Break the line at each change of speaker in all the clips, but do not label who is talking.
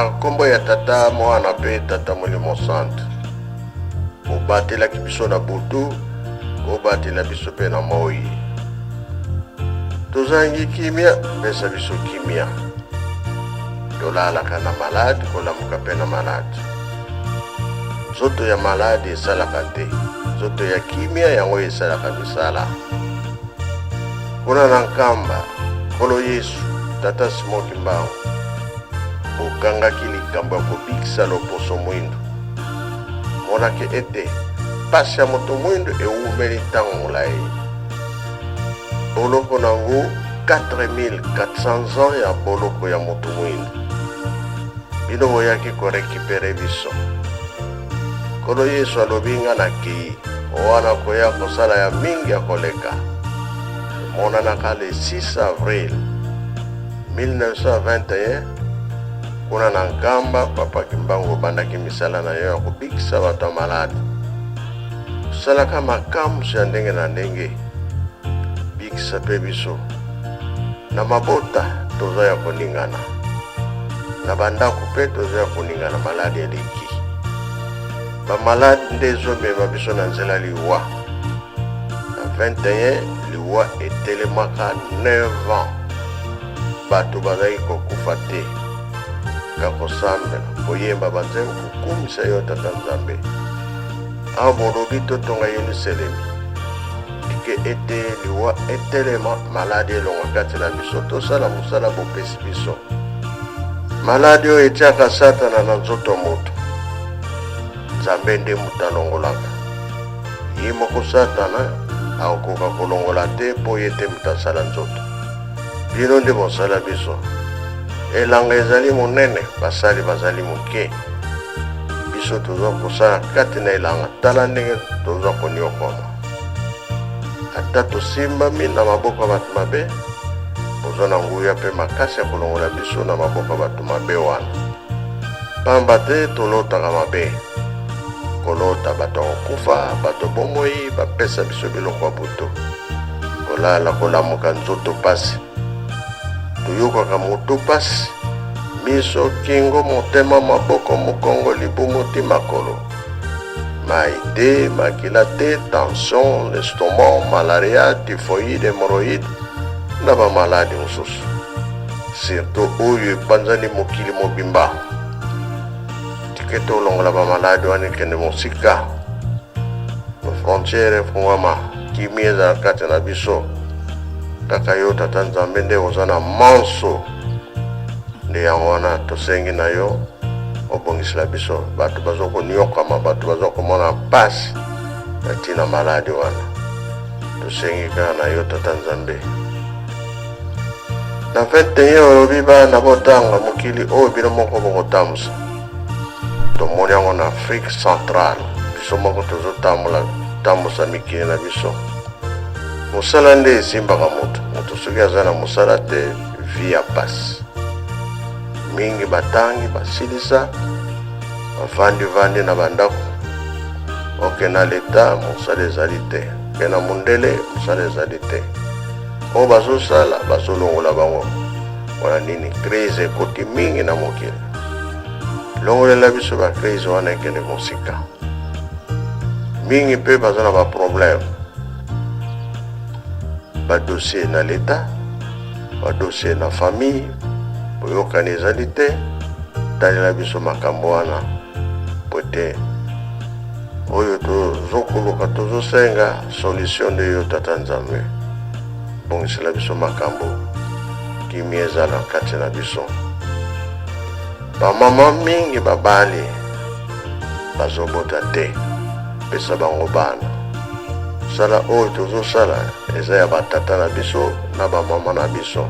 Na nkombo ya Tata, Mwana mpe Tata Molimo Santu. Bobatelaki biso na butu, bobatela biso mpe na moi. Tozangi kimia, pesa biso kimia. Tolalaka na maladi, kolamuka mpe na maladi. Nzoto ya maladi esalaka te, nzoto ya kimia yango esalaka misala. Kuna na Nkamba, Nkolo Yesu, Tata Simon Kimbangu, bokangaki likambo ya kobikisa loposo mwindo. Monaki ete pasi ya moto mwindo ewumeli ntango molai. Boloko na yango 4400 ans ya boloko ya moto mwindo. Bino boyaki ko recuperer biso. Nkolo Yesu alobi nga nakei, wana koya kosala ya mingi ya koleka. Emonanaka le 6 avril 1921 kuna na Nkamba, Papa Kimbangu obandaki misala na yo ya kobikisa bato ya maladi. Osalaka makamwisi ya ndenge na ndenge, bikisa mpe biso. Na mabota toza ya koningana, na bandako mpe toza ya koningana, maladi eleki. Bamaladi nde ezomema biso na nzela liwa. Na 21 liwa etelemaka 9 ans, bato bazalaki kokufa te, kaka kosambela, koyemba banzembo, kokumisa yo Tata Nzambe. Awa bolobi totonga Yelusalemi. Tika ete liwa etelema, maladi elongwa kati na biso, tosala mosala bopesi biso. Maladi oyo etiaka Satana na nzoto moto, Nzambe nde moto alongolaka. Ye moko Satana akokoka kolongola te mpo ye te moto asala nzoto. Bino nde bosala biso. Elanga ezali monene, basali bazali moke. Biso toza kosala kati na elanga, tala ndenge toza koniokwama. Ata tosimbami na maboko ya bato mabe, boza na nguya mpe makasi ya kolongola biso na maboko ya bato mabe wana. Pamba te tolotaka mabe, kolota bato ya kokufa, bato bomoi bapesa biso biloko ya butu, kolala kolamuka nzoto pasi, toyokaka motu pasi, miso, kingo, motema, maboko, mokongo, libumu ti makolo. Mai te, makila te, tension, l'estomac, malaria, typhoïde, hemorroïde na ba maladi mosusu. Surtout oyo epanzani mokili mobimba. Tika ete olongola ba maladi wana ekende mosika. Ba frontière efungwama, kimia ezala kati na biso. Kaka yo Tata Nzambe nde oza na manso. Nde yango wana tosengi na yo obongisela biso bato baza koniokama, bato baza komona mpasi na ntina maladi wana. Tosengi kaka na yo Tata Nzambe. Na 21 olobi bana botanga mokili oyo bino moko bokotambusa. Tomoni yango na Afrique centrale, biso moko tozotambola tambusa mikili na biso. Mosala nde esimbaka moto, moto soki aza na mosala te vie ya pasi. Mingi batangi basilisa bavandi-vandi na bandako, oke na leta mosala ezali te, oke na mondele mosala ezali te. Oyo bazosala bazolongola bango mpona nini? Crise ekoti mingi na mokili. Longolela biso ba crise wana ekende mosika. Mingi mpe baza na ba problème, ba dossier na leta, ba dossier na famille, boyokani ezali te. Talela biso makambo wana po ete oyo tozokoluka tozosenga solution nde yo Tata Nzambe. Bongisela biso makambo, kimia ezala kati na biso. Bamama mingi babali bazobota te, pesa bango bana. Sala oyo tozosala eza ya batata na biso na bamama na biso.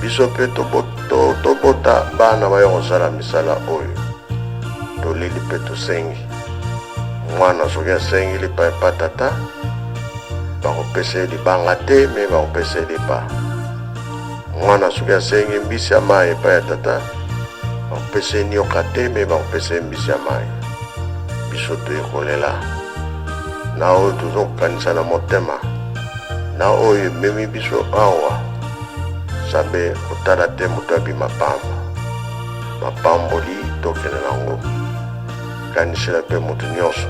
Biso mpe tobota bana baya kosala misala oyo. Toleli mpe tosengi. Mwana soki asengi lipa epa tata, bakopesa ye libanga te, me bakopesa ye lipa. Mwana soki asengi mbisi ya mai epai ya tata, bakopesa ye nioka te, me bakopesa ye mbisi ya mai. Biso toye kolela na oyo tozokanisa na motema, na oyo ememi biso awa. Nzambe, kotala te moto abima pamba. Mapamboli tokende na yango. Kanisela mpe moto nyonso.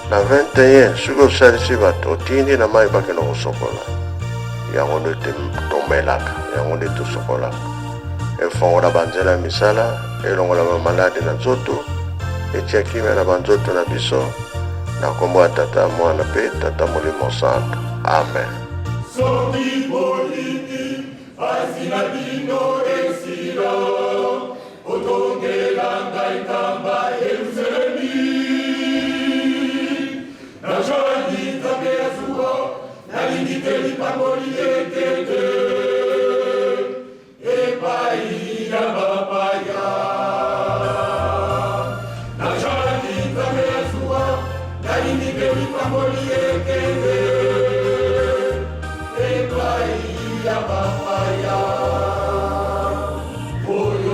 Na 21 soki osalisi bato otindi na mai bakende kosokola, yango nde tomelaka, yango nde tosokolaka. Efongola banzela ya misala, elongola bamaladi na nzoto, etia kimia na banzoto na biso, na nkombo ya Tata, Mwana mpe Tata Molimo Santo. Amen.
Soki bolingi pasi na bino esila, botongela ngai nkamba Yerusalemi. Nazali Nzambe ya zuwa, nalingi te lipamboli ekende epai ya bapaya. Nazali Nzambe ya zuwa, nalingi te lipamboli ekende epai ya bapaya. Oyo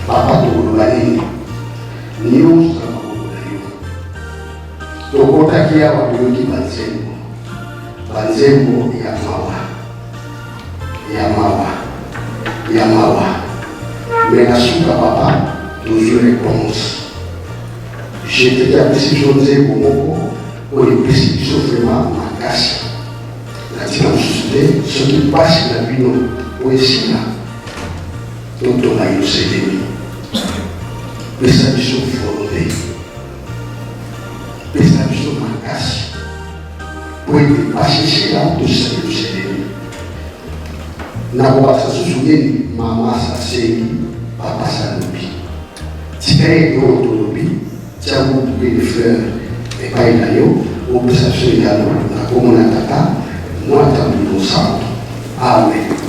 Papa tokoloba nini? Nyonso na maboko na yo. Tokotaki awa toyoki banzembo, banzembo ya mawa, ya mawa, ya mawa. Me na suka papa tozwi réponse. J'étais apesi biso nzembo moko oyo epesi biso vraiment makasi. Na ntina mosusu te, soki mpasi na bino oyo esila, totonga Yerusalemi. Pesa biso volonte, pesa biso makasi mpo ete mpasi esila, tosisa Yerusalemi. Nakobakisa susu nini? Mama asengi, papa salobi, tika ete oyo tolobi tia buku mpe fleur. epai na yo, opesa biso eyano na kombo na Tata, Mwana ta Molimo Santu. Amen.